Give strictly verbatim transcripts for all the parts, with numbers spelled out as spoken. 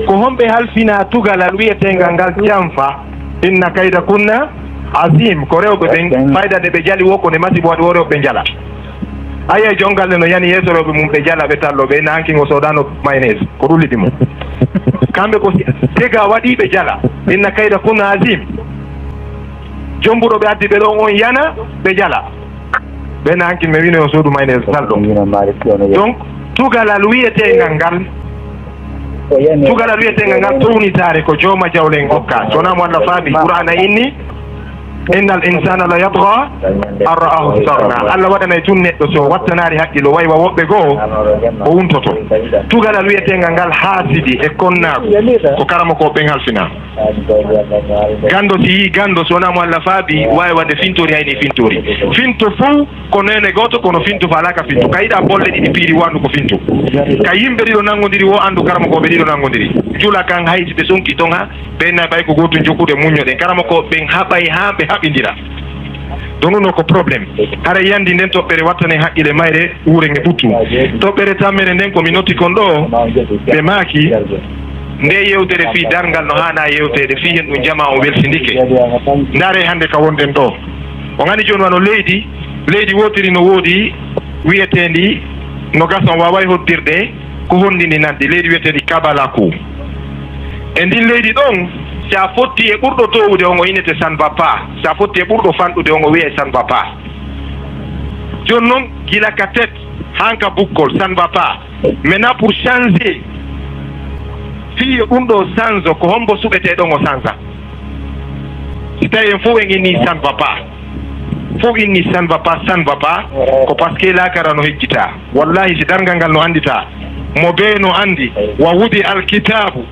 Ko honɓe halfinaa tugalal wi'eteengal ngal janfa? Inna kayda kunna azim. Ko rewɓe ɓen, fayda nde ɓe jali wo, ko nde masibo waɗi wo rewɓe ɓe jala. A yiyay jom galle no yani yeeso rewɓe mum, ɓe jala, ɓe tallo, ɓe na hankin o soodano mayonnaise, ko ɗum liɗɗi mum. Kamɓe ko si dega waɗi, ɓe jala. Inna kayda kunna azim. Jombuɗo ɓe addi ɓe ɗon on yana, ɓe jala. Ɓe na hankin mi wino yo soodu mayonnaise talɗo. Donc, tugalal wi'eteengal ngal, tugalal wi'eteengal ngal townitaare ko jooma jawle en gokka. So wonaa mo Allah faabi, Qur'aana inni, "Innal insana la yatgha an ra'ahu istaghna." Allah waɗanay tun neɗɗo so wattanaari haqqilo, waywa woɓɓe goo, o wuntoto. Tugalal wi'eteengal ngal haasidi e konnaagu, ko karamokooɓe ɓen halfinaa. Ganndo si yii ganndo, so wonaa mo Allah faabi, waawi waɗde fintori, hayni fintori. Finto fow ko neene gooto, kono finto faalaaka finto. Ka yiɗa bolle ɗiɗi piiri, wo anndu ko finto. Ka yimɓe ɗiɗo nanngondiri, wo anndu karamokooɓe ɗiɗo nanngondiri. Jula kan, hay si ɓe sonki ton ha, ɓe na ɓay ko gootum jokkude, muññoɗen. Karamokooɓe ɓen haɓay haa ɓe haɓindira. Donc ɗum ɗo ko problème. Hara yandi nden toɓɓere wattane haqqile mayre, wuure nge ɓuttu. Toɓɓere tammere nden ko mi noti kon ɗo, ɓe maaki, nde yewtere fii darngal no haanaa yewteede, fii hen ɗum jamaa on welsindike. Ndaare hannde ka wonɗen ɗo. On anndi jooni wano leydi, leydi wootiri no woodi wi'eteendi no gasa on waaway hoddirde, ko honndi ndi nandi, leydi wi'eteendi Kabalaku. E ndin leydi ɗon, si a fotti e ɓurɗo toowude on, o innete ça ne va pas. Si a fotti e ɓurɗo fanɗude on, o wi'ay ça ne va pas. Jooni non, gila ka tête, han ka bukkol, ça ne va pas. Maintenant, pour changer, fii yo ɗum ɗo change, ko hombo suɓetee ɗon o change? Si tawi en fof en inni ça ne va pas, fof inni ça ne va pas, ça ne va pas, ko parce que laakara no hejjita. Wallahi, si darngal ngal no anndita, mo bee no anndi, wa wudi alkitaabu,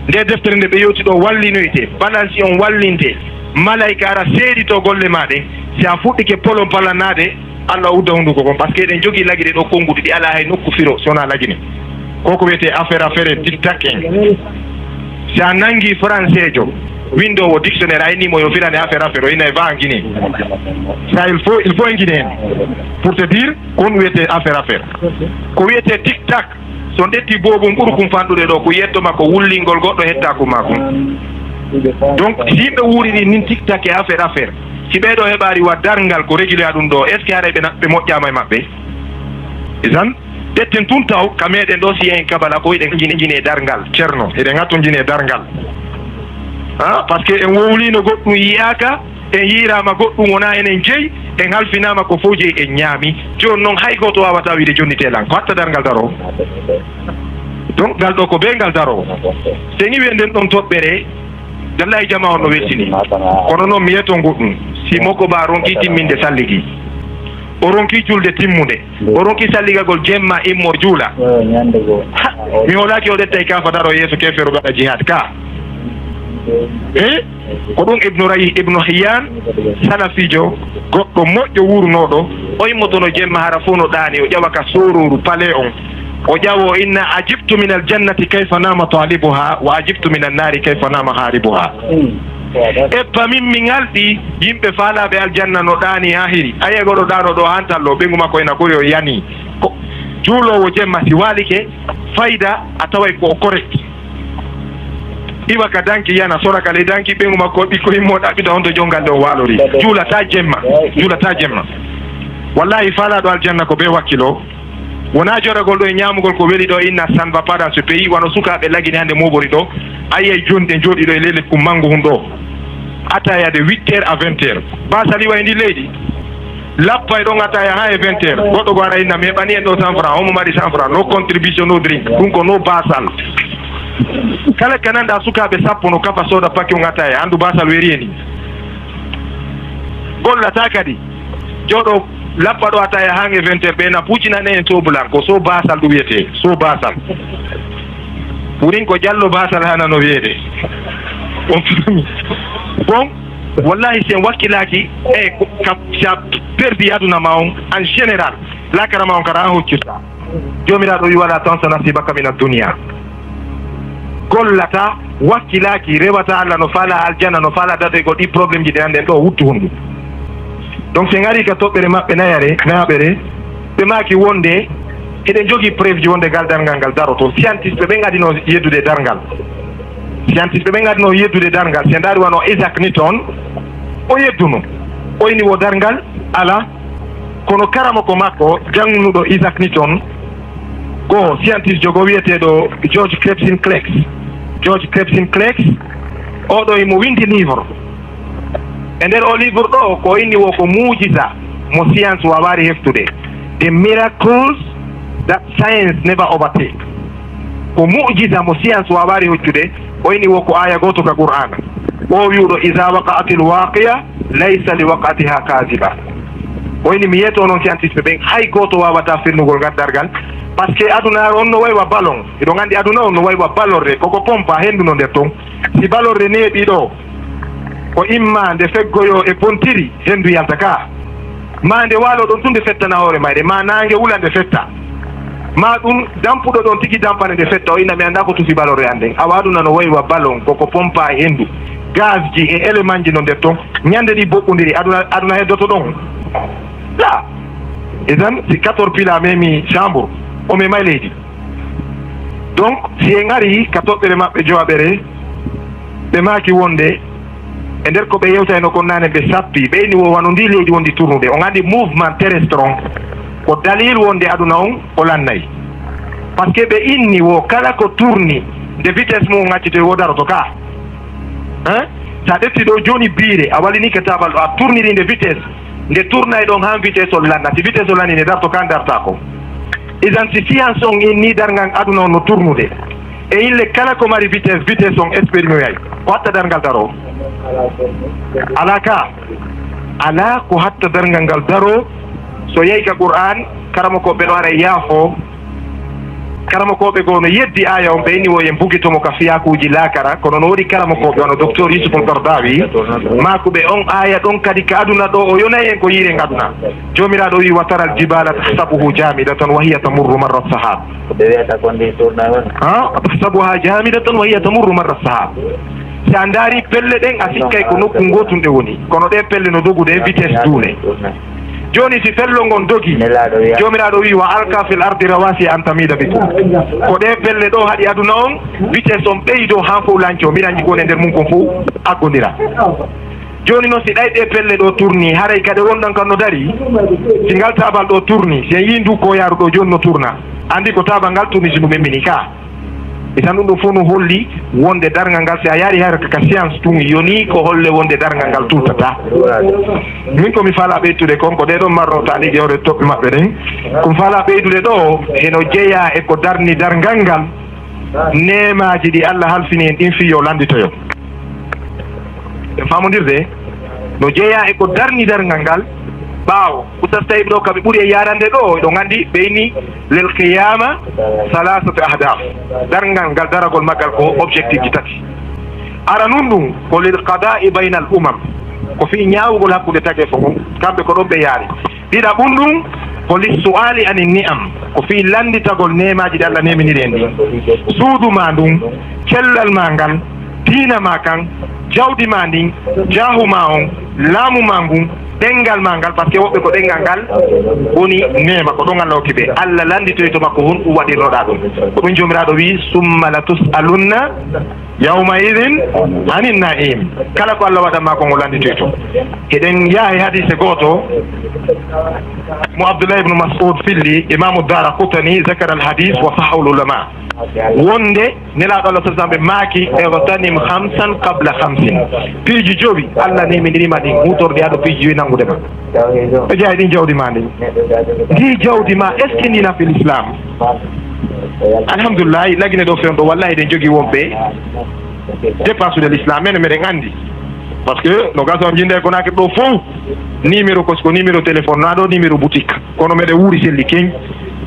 nde deftere nde ɓe yewti ɗo wallinoyte, balansi on wallinte, malayka ara seedito golle maa ɗen, si a fuɗɗike polon palanaade, Allah udda hunduko kon, parce que eɗen jogii lagine ɗo konnguɗi, ɗi alaa hay nokku firo, si wonaa lagine. Ko ko wiyetee affaire affaire en, tiktak en. Si a nanngi faranseejo, winndoowo dictionnaire, a inni mo yo firane affaire affaire, o innay va en Guinée. Ça, il faut, il faut en Guinée en. Pour te dire, ko ɗum wiyetee affaire affaire. Ko wiyetee tiktak, so on ƴetti boobum ɓurkum fanɗude ɗo, ko yetto makko wullingol goɗɗo hetta ko makko. Donc, si yimɓe wuuriri nin tiktak e affaire affaire, si ɓee ɗo heɓaari wa darngal ko régulier ɗum ɗo, est-ce que haray ɓe na-, ɓe moƴƴaama e maɓɓe? Isan, ƴetten tun taw, ka meɗen ɗo, si en kabala ko eɗen jine, jine darngal, Ceerno, eɗen hatton jine darngal. Ah, parce que en wowlino goɗɗum yiyaaka, en yiiraama goɗɗum wonaa enen jeyi, en halfinaama ko fof jeyi en ñaami. Jooni noon hay gooto waawataa wiide jonnitee lan, ko hatta darngal daroo. Donc, ngal ɗo ko bee ngal daroo. So en iwi e nden ɗon toɓɓere, Wallahi, jamaa on no weltini. Kono noon, mi yeto goɗɗum. Si Moko Ba ronki timminde salligi, o ronki julde timmunde, o ronki salligagol jemma, immo juula. Ha, mi hoolaaki o ƴetta e kaafa daro yeeso keefeero gaɗa jihaad ka. Eh? Ko ɗum Ibnu Ray-, Ibnu Hiyaan, salafiijo, goɗɗo moƴƴo wuurnooɗo, o immotono jemma hara fof no ɗaani, o ƴawa ka soorooru pale on. O ƴawa o inna, "Ajibtu min aljannati kayfa nama talibuha, wa ajibtu min annaari kayfa nama haribuha." Eppa min mi ŋalɗi, yimɓe faalaaɓe aljanna no ɗaani haa hiri. A yi'ay goɗɗo ɗaano ɗo haa tallo, ɓeyngu makko ena ɓuri o yani. Ko juuloowo jemma si waalike, fayda a taway ko o correct. Iwa ka danki yana, sora ka ley danki, ɓeyngu makko ɓikkoy immo ɗaɓɓita honto jom galle on waalori. Juulata jemma, juulata jemma. Wallahi, faalaaɗo aljanna ko bee wakkilo. Wonaa jooɗagol ɗo e ñaamugol ko weli ɗo inna ça ne va pas dans ce pays, wano sukaaɓe lagine hannde mooɓori ɗo. A yi'ay jooni ɗen jooɗii ɗo e ley lekku manngu hun ɗo. Ataya de huit heures à vingt heures. Baasal iwa e ndin leydi. Lappay ɗon ataya haa e vingt heures. Goɗɗo go ara inna, "Mi heɓani en ɗo cent francs, homo mari cent francs, no contribution, no drink." Ɗum ko no baasal. Kala ka nanɗaa sukaaɓe sappo no kafa sooda paki on ataya, anndu baasal weeri e ni. Gollata kadi. Jooɗo lappa ɗo ataya haa e vingt heures, ɓe na puccinane en sobulan, ko so baasal ɗum wiyetee, so baasal. Wurin ko jallo baasal hana no wiyeede. On fami. Bon, wallahi, si en wakkilaaki, e ko, ka, si a perdi aduna ma on, en général, laakara ma on kara an hoccirta. Joomiraaɗo wi, "Wala tansa nasibaka mina dunya." Gollata, wakkilaaki, rewata Allah no faala aljanna, no faala dadoygol, ɗi problème ji ɗi annden ɗo, wuttu honɗum. Donc, si en ari ka toɓɓere maɓɓe nayare, nayaɓere, ɓe maaki wonde Eɗen jogii preuve ji wonde ngal darngal ngal daroto. Scientiste ɓe ɓen adino yeddude darngal. Scientiste ɓe ɓen adino yeddude darngal. Si en ndaari wano Isaac Newton, o yedduno. O inni wo darngal alaa. Kono karamoko makko, jannguɗo Isaac Newton, ko scientiste jogo wiyeteeɗo George Crepsin Clex. George Crepsin Clex, oɗo imo winndi livre. E nder o livre ɗo, ko inni wo ko muujiza mo science waawaari heftude. The miracles that science never overtake. Ko muujiza mo science waawaari hoccude, o inni wo ko aaya gooto ka Qur'aana. O wi'uɗo, "Iza waqa'atil waqi'a, laysa li waqa'atiha kaziba." O inni, mi yeeto non scientiste ɓen, hay gooto waawataa fennugol ngal darngal. Parce que aduna on no way wa ballon. Hiɗon anndi aduna on no way wa ballorre, koko pompa henndu no nder ton. Si ballorre neeɓi ɗo, ko imma nde feggoyo e pontiri, henndu yalta ka. Ma nde waalo ɗon tun nde fettana hoore mayre, ma naange wula nde fetta. Ma ɗum dampuɗo ɗon tigi dampane nde fetta, o inna mi annda ko tufi ballorre an nden. Awa aduna no way wa ballon, koko pompa e henndu. Gaz ji e élément ji no nder ton. Ñande ɗi boɓɓondiri, aduna, aduna heddoto ɗon. La. Idan, si caterpillar memi chambre, o memay leydi. Donc, si en ari ka toɓɓere maɓɓe jowaɓere, ɓe maaki wonde, e nder ko ɓe yewtayno kon naane, ɓe sappi, ɓe inni wo wano ndi leydi wondi tournude. On anndi mouvement terrestre on, ko dalil wonde aduna on o lannay. Parce que ɓe inni wo kala ko tourni, nde vitesse mum on accitoy wo daroto ka. Hein? Sa ƴetti ɗo jooni biire, a walini ka taabal ɗo, a tourniri nde vitesse, nde tournay ɗon han vitesse on lanna. Si vitesse on lani, nde darto ka, dartaako. Idan, si science on inni darngal aduna on no tournude, e ille kala ko mari vitesse, vitesse on exprimé yay. Ko hatta darngal daro? Alaa ka. Alaa ko hatta darngal ngal daro. So yehi ka Qur'an, karamoko ɓe ɗo ara yaafo. Karamokooɓe goo no yeddi aaya on, ɓe inni wo yen bugito mo ka fiyakuuji laakara, kono no woodi karamokooɓe wano Docteur Yusuf Al-Qaradawi, maakuɓe on aaya ɗon kadi ka aduna ɗo, o yonay en ko yiiren aduna. Joomiraaɗo wi'i, "Wa taral jibala tahsabuhu jamidatan wa hiya tamurru marra sahab." Ko ɓe wiyata kon ndi tourna on. Ha? "Tahsabuha jamidatan wa hiya tamurru marra sahab." Si a ndaari pelle ɗen, a sikkay ko nokku ngootun ɗe woni. Kono ɗe pelle no dogude vitesse duule. Jooni si fello ngon dogi, Nelaaɗo wiya. Joomiraaɗo wi'i, "Wa alqa fil ardi rawasiya an tamida bikum." Ko ɗe pelle ɗo haɗi aduna on, vitesse on ɓeydo han fof lanco, miranji ko woni e nder mum kon fof aggondira. Jooni noon si ɗay ɗe pelle ɗo tourni, haray kadi wonɗon kan no dari, si ngal taabal ɗo tourni, si en yii ndu ko yaaru ɗo jooni no tourna, anndi ko taabal ngal tourni si ndu memmini ka. Isan ɗum ɗo fof no holli wonde darngal ngal, si a yaari hara ka science tun, yoni ko holle wonde darngal ngal turtata. Min ko mi faala ɓeytude kon, ko ɗee ɗon marro taaliije hoore toɓɓe maɓɓe ɗen. Ko mi faala ɓeydude ɗo, heno jeyaa e ko darni darngal ngal, neemaaji ɗi Allah halfini en ɗin fii yo lannditoyo. En faamondirde, no jeyaa e ko darni darngal ngal, ɓaawo. Oustaz Taib ɗo, ka ɓe ɓuri e yaarande ɗo, eɗon anndi ɓe inni lil qiyama salasatu ahdaf. Darngal ngal, daragol maggal ko objectif ji tati. Ara nun ɗum ko lil qada'i baynal umam, ko fii ñaawugol hakkunde tageefo ngon, kamɓe ko ɗon ɓe yaari. Ɗiɗaɓun ɗum ko lis su'ali anin ni'am, ko fii lannditagol neemaaji ɗi Allah neeminiri en ɗin. Suudu ma ndun, cellal ma ngal, diina ma kan, jawdi ma ndin, jaahu ma on, laamu ma ngun, ɗenngal ma ngal, parce que woɓɓe ko ɗenngal ngal woni neema, ko ɗon Allah hokki ɓe. Allah lannditoyto ma ko honɗum waɗirnoɗaa ɗum. Ko ɗum Joomiraaɗo wi'i, "Summa la tus'alunna yawma idin anin na'im." Kala ko Allah waɗan ma ko ngo lannditoyto. Eɗen yaha e hadiise gooto mo Abdullah ibn Mas'ud filli, Imaamu Daraqutni zakara al hadis wa sahhahu al ulama. Wonde Nelaaɗo Allah sallallahu alaihi wasallam ɓe maaki, "Igtanim khamsan qabla khamsin." Piiji jowi, Allah neeminiri ma ɗin, huutorɗe ado piiji jowi nanngude ma. Ɓe jaay ɗin jawdi ma ndin. Ndi jawdi ma, est-ce que ndi nafi l'islam? Alhamdulillah, Lagine ɗo fewndo, wallahi eɗen jogii wonɓe dépasse de l'islam, men meɗen anndi. Parce que no gasa on jinde ko naake ɗo fof, numéro ko, ko numéro téléphone, na ɗo numéro boutique. Kono meɗen wuuri selli keñ.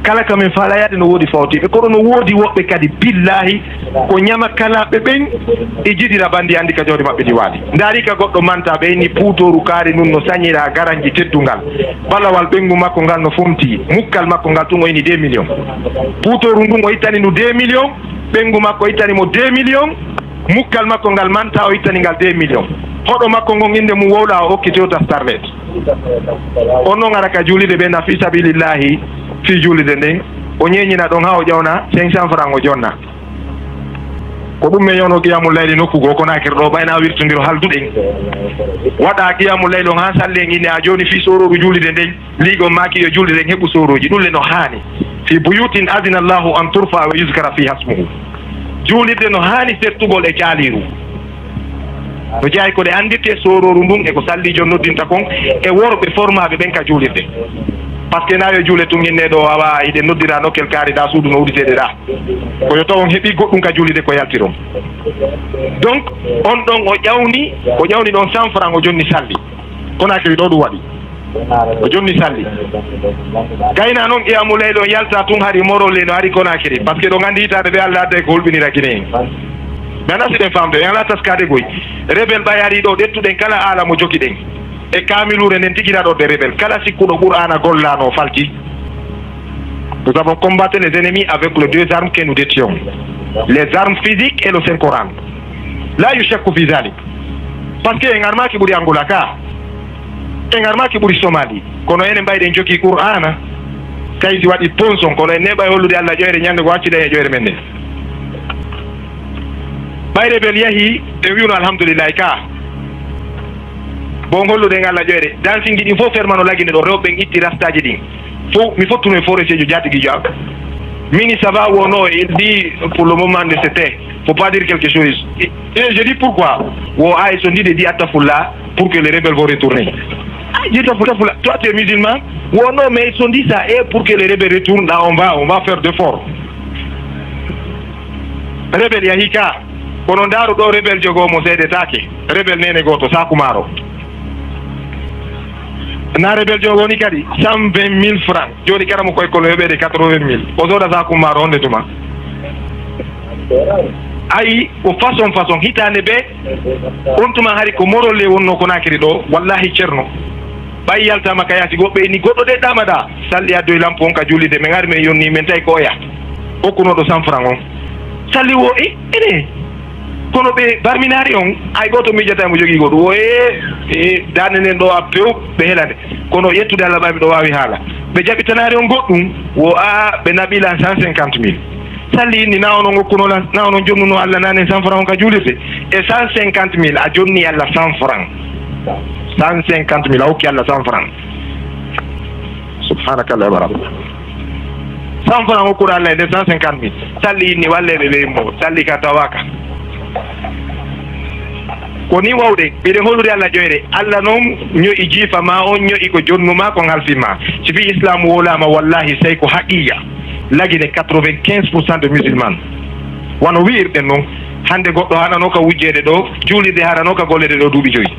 Kala ka min faala yaade no woodi fawtiiɓe, kono no woodi woɓɓe kadi, billahi, ko ñamakalaaɓe ɓen e jiɗira banndi anndi ka jawdi maɓɓe ndi waali. Ndaari ka goɗɗo manta, ɓe inni puutooru kaari nun no sañira garanji teddungal. Balawal ɓenngu makko ngal no fonti, mukkal makko ngal tun o inni deux millions. Puutooru ndun o ittani ndu deux millions, ɓenngu makko ittani mo deux millions, mukkal makko ngal manta o ittani ngal deux millions. Hoɗo makko ngon innde mum wowla o okki Toyota Starlet. On non ara ka juulirde ɓe na fi sabilillahi fii juulirde nden. O ñeeñina ɗon haa o ƴawna cinq cents francs o jonna. Ko ɗum men yewno qiyamul layli nokku goo Konaakiri ɗoo, ɓay na wirtondiro halduɗen. Waɗa qiyamul layli on haa salli en inni a jooni fii soorooru juulirde nden, liigo maaki yo juulirde en heɓu soorooji. Ɗum le no haani. Fi buyutin adina Allahu an turfa wa yuzkara fiha ismuhu. Juulirde no haani settugol e caaliiru. No jeyaa ko ɗe anndirtee soorooru ndun e ko salliijo noddinta kon e worɓe formaaɓe ɓen ka juulirde. Parce que na yo juule tun inne ɗo awa hiɗen noddira nokkel kaari ɗa suudu no uditeede ɗa. Ko yo taw on heɓi goɗɗum ka juulirde ko yaltiron. Donc, on ɗon o ƴawni, o ƴawni ɗon cent francs o jonni salli. Konaakiri ɗo ɗum waɗi. O jonni salli. Kayna non qiyamu layli on yalta tun hari morole no ari Konaakiri. Parce que ɗon anndi hitaade ɓe Allah adda e ko hulɓinira Guinée en. Mi anndaa si ɗen faamde, en alaa taskaade goy. Rebel ɓay ari ɗo, ƴettuɗen kala aala mo jogiɗen. E kaamiluure nden tigi raɗorde rebel. Kala sikkuɗo Qur'aana gollano falti. Nous avons combattu les ennemis avec les deux armes que nous détenions. Les armes physiques et le Saint Coran. La yushakku fi zalik. Parce que en armaaki ɓuri Angola ka. En armaaki ɓuri Somali. Kono enen ɓayɗen jogii Qur'aana. Kaysi waɗi ponson. Kono en neeɓay hollude Allah ƴoyre ñande ko accida e ƴoyre men nden. Ɓay rebel yahi, en wi'uno alhamdulillahi ka. Bon holluɗen Allah ƴoyre. Dancing ɗin fof fermano lagine ɗo. Rewɓe ɓen itti rastaaji ɗin. Fof, mi fottuno e forestier jo jaatigiijo am. Mini ça va ou non? Il dit, pour le moment, de c'était. Faut pas dire quelque chose. Et, et je dis pourquoi? Wo ay so ndide di attafulla pour que les rebelles vont retourner. Ah, je dis attafulla. Toi, tu es musulman? Wo non, mais ils sont dit ça. Et pour que les rebelles retournent, là, on va, on va faire d'efforts. Rebel yahi ka. Kono ndaaru ɗo rebel jogo mo seedetaake. Rebel nene gooto, saaku maaro. Na rebel jogo woni kadi cent vingt mille francs. Jooni kala mo koye kono yoɓeede quatre-vingt mille. O sooda saaku maaro honde tuma? Ayi, ko façon façon. Hitaande be, on tuma hari ko morolle wonno Konaakiri ɗo. Wallahi Ceerno. Ɓay yaltama ka yaasi goɗɗo inni goɗɗo de ɗamaɗa. Salli addoy lampo on ka juulirde. Men ari men yonni men tawi ko oya. Okkunooɗo cent francs on. Salli wo, e, ene. Kono ɓe barminaari on, ay gooto miijata mo jogii goɗɗum. Wo, e, e, daande nden ɗo a pew, ɓe helande. Kono yettude Allah ɓay miɗo waawi haala. Ɓe jaɓitanaari on goɗɗum, wo a, ɓe naɓi lan cent cinquante mille. Salli inni na onon okkuno lan, na onon jonnuno Allah nanen cent francs on ka juulirde. E cent cinquante mille, a jonni Allah cent francs. Cent cinquante mille, a hokki Allah cent francs. Subhanakallah wa bihamdik. Cent francs okkuɗo Allah e nder cent cinquante mille. Salli inni walleɓe ɓe mo. Salli ka tawaka. Ko ni wawde, mbiɗen holude Allah ƴoyre. Allah noon ño'i jiifa ma, on ño'i ko jonnu ma, ko ngalfi ma. Si fii Islam wowlaama, wallahi, sey ko haqiiqa. Lagine quatre-vingt-quinze pour cent de musulmans. Wano wi'irɗen noon, hannde goɗɗo hanano ka wujjeede ɗo, juulirde hanano ka gollede ɗo duuɓi joyi.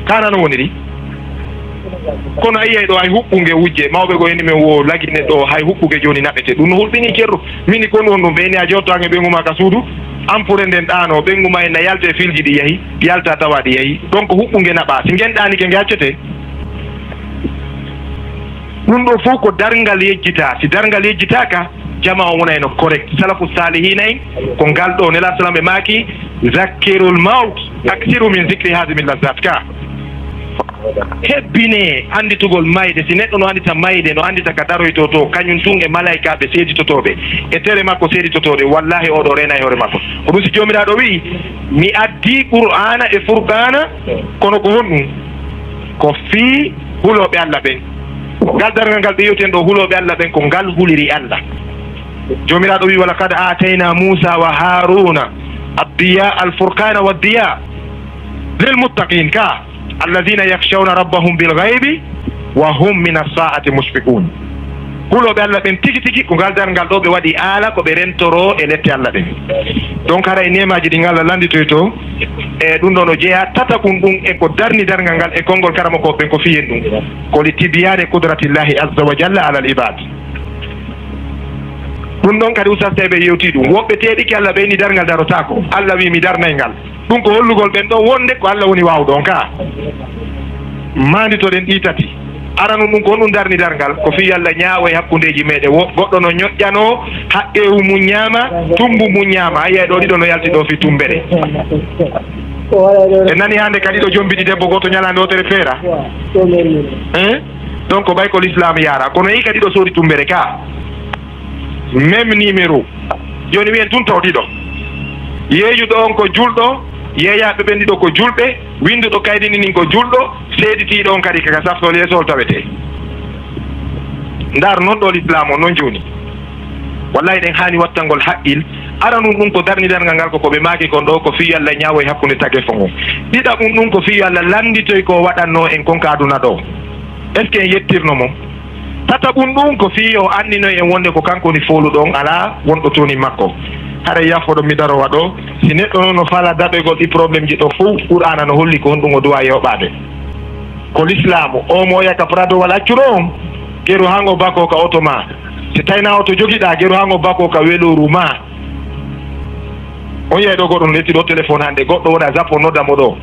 Ka nano woniri? Kono a yiyay ɗo hay huɓɓunge wujje, mawɓe go eni men wo lagine ɗo hay huɓɓuge jooni naɓete. Ɗum no hulɓini cerru. Mini kon won ɗum, ɓe eni a jotto ange ɓe nguma ka suudu, ampure nden ɗaano, ɓe nguma en na yalta e filji ɗi yahi, yalta tawa ɗi yahi. Donc huɓɓunge naɓa. Si ngen ɗaanike nge accete. Ɗum ɗo fof ko darngal yejjita. Si darngal yejjitaaka, jama on wona eno correct. Salafu salihina en, ko ngal ɗo, Nela salam ɓe maaki, zakkirul mawt, aksiru min zikri hazimi lazzat ka. Hebbine annditugol mayde, si neɗɗo no anndita mayde, no anndita ka daroyto to, kañum tun e malaykaaɓe seeditotooɓe, e tere makko seeditotooɗe, wallahi oɗo reena e hoore makko. Ko ɗum si Joomiraaɗo wi'i, mi addi Qur'aana e Furqaana, kono ko honɗum? Ko fii hulooɓe Allah ɓen. Ngal darngal ngal ɓe yewten ɗo, hulooɓe Allah ɓen, ko ngal huliri Allah. Joomiraaɗo wi'i, "Wa laqad aatayna Muusa wa Haaruuna addiya, al-furqaana wa diya lil muttaqin ka, alladhina yakhshawna rabbahum bil ghaybi wa hum min as-saa'ati mushfiqun." Hulooɓe Allah ɓen tigi tigi, ko ngal darngal ɗo ɓe waɗi aala ko ɓe rentoro e lette Allah ɗen. Donc, hara e neemaaji ɗin Allah lannditoyto, e ɗum ɗo no jeyaa tataɓum ɗum e ko darni darngal ngal e konngol karamokooɓe ɓen ko fiyen ɗum. Ko li tibyaani qudratillahi azza wa jalla alal ibaad. Ɗum ɗon kadi Oustaz Taïba yewti ɗum. Woɓɓe teeɗike Allah ɓe ni darngal darotaako. Allah wi mi darnay ngal. Ɗum ko hollugol ɓen ɗon wonde ko Allah woni waawɗo on ka. Maanditoɗen ɗi tati. Aranun ɗum ko honɗum darni darngal? Ko fii Allah ñaawo e hakkundeeji meɗen. Wo goɗɗo no ñoƴƴanoo, haqqeewu mum ñaama, tummbu mum ñaama. A yiyay ɗo ɗiɗo no yalti ɗo fii tummbere. En nani hannde kadi ɗo jombiɗi debbo gooto ñalaande wootere feera. Hein? Donc ko ɓay ko l'islam yaara. Kono yi kadi ɗo soodi tummbere ka. Même numéro. Jooni wiyen tun taw ɗiɗo. Yeeyuɗo on ko julɗo, yeeyaaɓe ɓen ɗiɗo ko julɓe, winnduɗo kaydi ndin ko julɗo, seeditiiɗo on kadi kaka saftol yeeso o tawetee. Ndaar non ɗo lislaam o non jooni. Wallahi ɗen haani wattangol haqqil. Aranun ɗun ko darni darngal ngal ko ko ɓe maaki kon ɗo ko fii yo Allah ñaawoy hakkunde tageefo ngon. Ɗiɗaɓun ɗun ko fii yo Allah lannditoy ko o waɗannoo en kon ka aduna ɗo. Est-ce que en yettirno mo? Tataɓun ɗun ko fii yo o anndinoy en wonnde ko kanko woni fooluɗo on, alaa wonɗo toonin makko. Haray yaafo ɗo mi darowa ɗo, si neɗɗo non no faalaa daɗoygol ɗi problème ji ɗo fow, Qur'aana no holli ko honɗun o duwaa yooɓaade. Ko lislaamu, o mo oya ka Prado walla accuɗo on, geru haa ngo bakoo ka oto maa. Si taynaa oto jogiɗaa, geru haa ngo bakoo ka welooru maa. On yahi ɗo goɗɗo no ƴetti ɗo téléphone hannde, goɗɗo wona Japon nodda mo ɗo.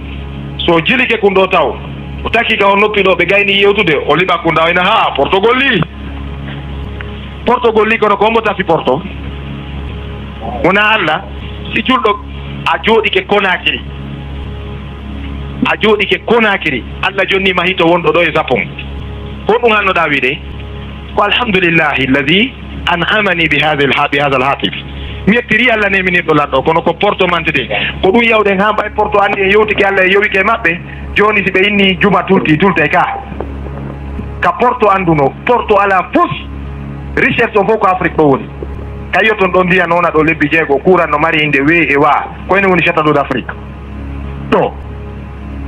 So o jilike kun ɗo taw, o taki ka on noppi ɗo ɓe gayni yewtude, o liɓa kun ɗa o ina haa portogol li. Portogol li kono ko hombo tafi porto? Wona Allah, si julɗo a jooɗike Konakiri. A jooɗike Konakiri, Allah jonni ma hito wonɗo ɗo e Japon. Honɗun hannoɗaa wiide? Ko alhamdulillahi alladhi an'amani bi hadhihi al-, bi hadha al-hatif. Mi yettiri Allah neminirɗo lan ɗo, kono ko porto mantete. Ko ɗun yawɗen haa mbay porto anndi en yewtike Allah e yowike e maɓɓe. Jooni si ɓe inni juma tulti, tultay ka. Ka porto annduno, porto alaa fus. Recherche o fow ko Afrique ɗo woni. Kayoton ɗo ndiyan wona ɗo lebbi jeego, kuuran no mari innde wee e waa. Ko ene woni Château d'Afrique. To.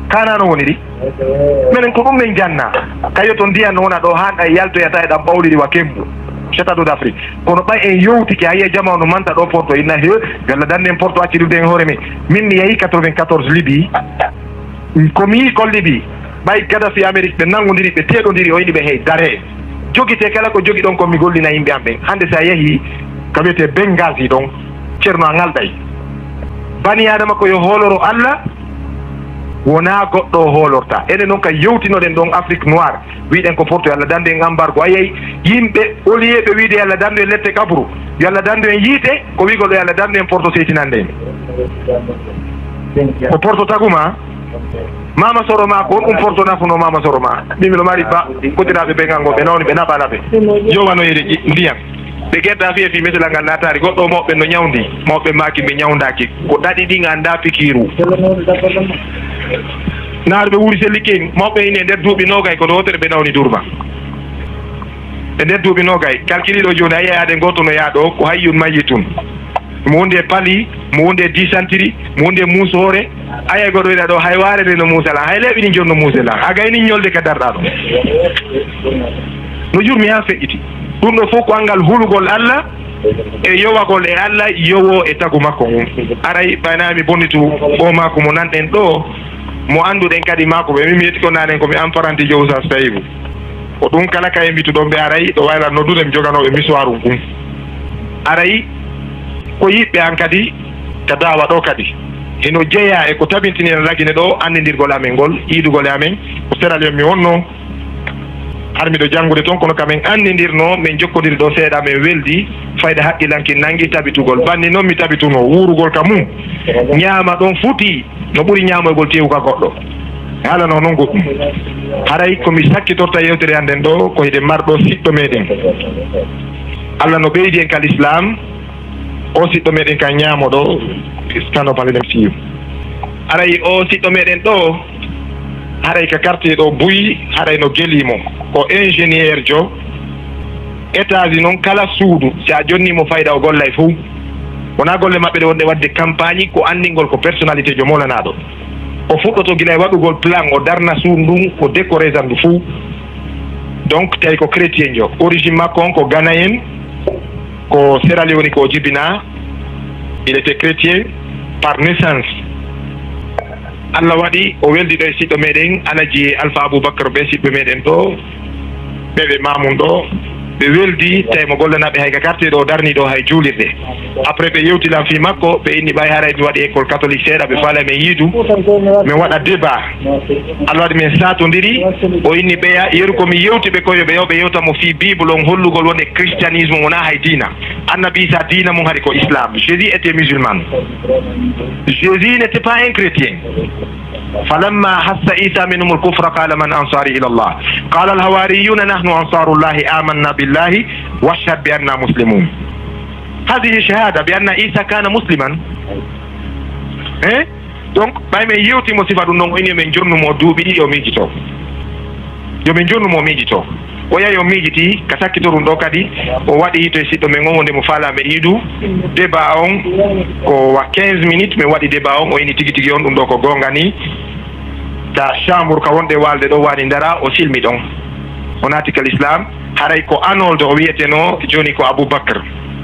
Kana no woniri? Menen ko ɗum men janna. Kayo to ndiyan no wona ɗo han ay yaltoyata e ɗam ɓawliri wa kembu. Château d'Afrique. Kono ɓay en yewtike a yiya jama no manta ɗo porto inna he, yalla dande en porto accidude en hoore men. Min mi yahi quatre-vingt-quatorze Libi. Ko mi yi kon Libi. Ɓay Gaddafi Amérique ɓe nangondiri, ɓe teɗondiri, o yiɗi ɓe hey dare. Jogite kala ko jogi ɗon ko mi gollina yimɓe am ɓen. Hande sa yehi ka wiyete Benghazi ɗon, Ceerno a ŋalɗay. Bani Adama ko yo hooloro Allah, wonaa goɗɗo o hoolorta. Enen non ka yewtinoɗen ɗon Afrique noire, wiɗen ko porto yo Allah dandu en embargo. Ayay, yimɓe, au lieu ɓe wiide yo Allah dandu en lette kabru, yo Allah dandu en yiite, ko wiigol ɗo yo Allah dandu en porto seytinande en. Ko porto taguma? Mama Soro ma, ko honɗum porto nafuno Mama Soro ma? Min miɗo mari ba, koddiraaɓe ɓe ngal ngol, ɓe nawni, ɓe naɓana ɓe. Yowanoyde ƴi-, ndiyam. Ɓe gedda fiye fi meselal ngal naataari, goɗɗo mawɓe no ñawndi, mawɓe maaki ɓe ñawndaaki. Ko ɗaɗi ɗin anndaa pikiiru. Naar ɓe wuuri selli ken, mawɓe ine nder duuɓi noogay, kono wootere ɓe nawni durma. E nder duuɓi noogay, kalkiliiɗo jooni, a yi'ay aaden gooto no yaha ɗo, ko hayyun mayyitun. Mo wondi e pali, mo wondi e disantiri, mo wondi e muusoore. A yi'ay goɗɗo wi'a ɗo, hay waare nde no muusa lan, hay leeɓi ɗin jooni no muuse lan. A gayni ñolde ka darɗaa ɗon. No jurmi haa feƴƴiti. Ɗum ɗo fof ko anngal hulugol Allah e yowagol e Allah, yowo e tagu makko ngun. Aray, ɓay naa mi bonnitu o maaku mo nanɗen ɗo, mo annduɗen kadi maaku ɓe. Min mi yetti ko naanen ko mi apprenti jo Oustaz Taïbou. Ko ɗum kala ka e mbituɗon ɓe aray, ɗo wayla noddude mi joganooɓe miswaaru ngun. Aray, ko yiɓɓe an kadi, ka daawa ɗo kadi. Hino jeyaa e ko tabintini en lagine ɗo, anndidirgol amen ngol, iidugol e amen, ko Sierra Leone mi wonno. Har miɗo janngude toon, kono ka men anndidirno, men jokkodiri ɗo seeɗa, men weldi, fayda haqqillanki nanngi tabitugol. Banni noon mi tabituno, wuurugol ka mum, ñaama ɗon futi, no ɓuri ñaamoygol teewu ka goɗɗo. E alano noon goɗɗum. Haray ko mi sakkitorta yewtere an nden ɗo, ko hiɗen marɗo siɗɗo meɗen. Allah no ɓeydi en ka lislaam, o siɗɗo meɗen ka ñaamo ɗo, Kano Palais M C U. Haray o siɗɗo meɗen ɗo, haray ka quartier ɗo buy, haray no gelii mo. Ko ingénieur jo, étage noon kala suudu, si a jonni mo fayda o gollay fow. Wonaa golle maɓɓe ɗe wonde waɗde campagne, ko anndingol ko personnalité jo mawlanaaɗo. O fuɗɗoto gila e waɗugol plan, o darna suudu ndun, o décorer ndu fow. Donc, tawi ko chrétien jo. Origine makko on ko Ghanéen, ko Sierra Leone ko o jibinaa. Il était chrétien par naissance. Allah waɗi o weldi ɗo e siɗɗo meɗen, Alaji Alpha Aboubacar ɓe siɗɓe meɗen ɗo, ɓe ɓe Mamoun ɗo, ɓe weldi, tawi mo gollanaaɓe hay ka quartier ɗo o darni ɗo hay juulirde. Après ɓe yewti lan fii makko, ɓe inni ɓay haray mi waɗi école catholique seeɗa, ɓe faala men yiidu, min waɗa débat. Allah waɗi men saatondiri, o inni ɓeya, yeru ko mi yewti ɓe ko yo ɓe yaw ɓe yewta mo fii Bible on hollugol wonde christianisme wonaa hay diina. Annabi Isa diina mum hari ko islam. Jésus était musulman. Jésus n'était pas un chrétien. فلما أحس عيسى منهم الكفر قال من أنصاري إلى الله؟ قال الحواريون نحن أنصار الله آمنا بالله واشهد بأننا مسلمون. Hadihi shahada bi anna Isa kana musliman. Eh? Donc, ɓay men yewti mo sifa ɗum ɗon, o ini yo men jonnu mo duuɓi ɗiɗi, o miijito. Yo men jonnu mo miijito. O yahi o miijiti, ka sakkito ɗum ɗo kadi, o waɗi to e siɗɗo men on, wonde mo faala men iidu. Débat on, ko wa quinze minutes, men waɗi débat on, o ini tigi tigi on, ɗum ɗo ko goonga ni. Ta chambre ka wonde walde ɗo wani ndara, o silmi ɗon. O naati ka l'islam, haray ko Arnold o wiyeteno, joni ko Abubakar.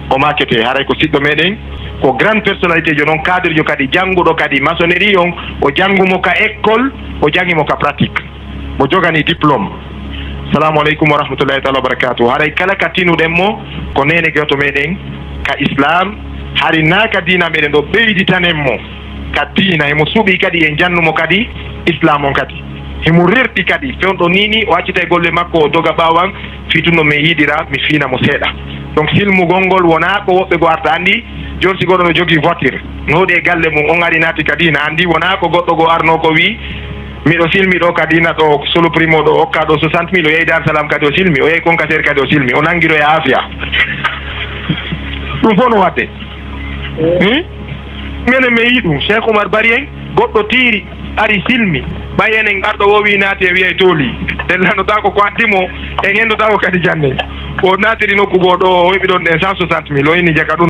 O maakete, haray ko siɗɗo meɗen, ko grande personnalité jo non, cadre jo kadi, jannguɗo kadi maçonnerie on, o janngu mo ka école, o janngi mo ka pratique. Mo jogani diplôme. Salamu aleykum wa rahmatullahi taala wa barakatuh. Haray kala ka tinuɗen mo, ko nene goto meɗen ka islam, hari na ka diina meɗen ɗo, ɓeyditanen mo ka diina, himo suuɓi kadi, en jannu mo kadi islam on kadi. Himo rerti kadi, fewndo ni ni, o accita e golle makko, o doga ɓaawan, fii tun no mi yiɗira, mi fiina mo seeɗa. Donc, silmugol ngol wonaa ko woɓɓe goo arta anndi, jon si goɗɗo no jogii voiture, no hoɗi e galle mum, on ari naati ka diina, anndi wonaa ko goɗɗo goo arnoo ko wii, miɗo silmi ɗo ka diina ɗo, Solo Primo ɗo, okka ɗo soixante mille, o yehi Dar Salam kadi o silmi, o yehi Konkaseer kadi o silmi, o nanngiroya aafiya. Ɗum fof no waɗde. Hmm? Menen mi yii ɗum, Cheikh Oumar Bari en, goɗɗo tiiri, ari silmi. Ɓay enen arɗo o wii naati e wiyay tooli. En lannotaako ko addi mo, en enndotaako kadi jannde. O naatiri nokku goo ɗo, o heɓi ɗon ɗen cent soixante mille, o inni jaka ɗum.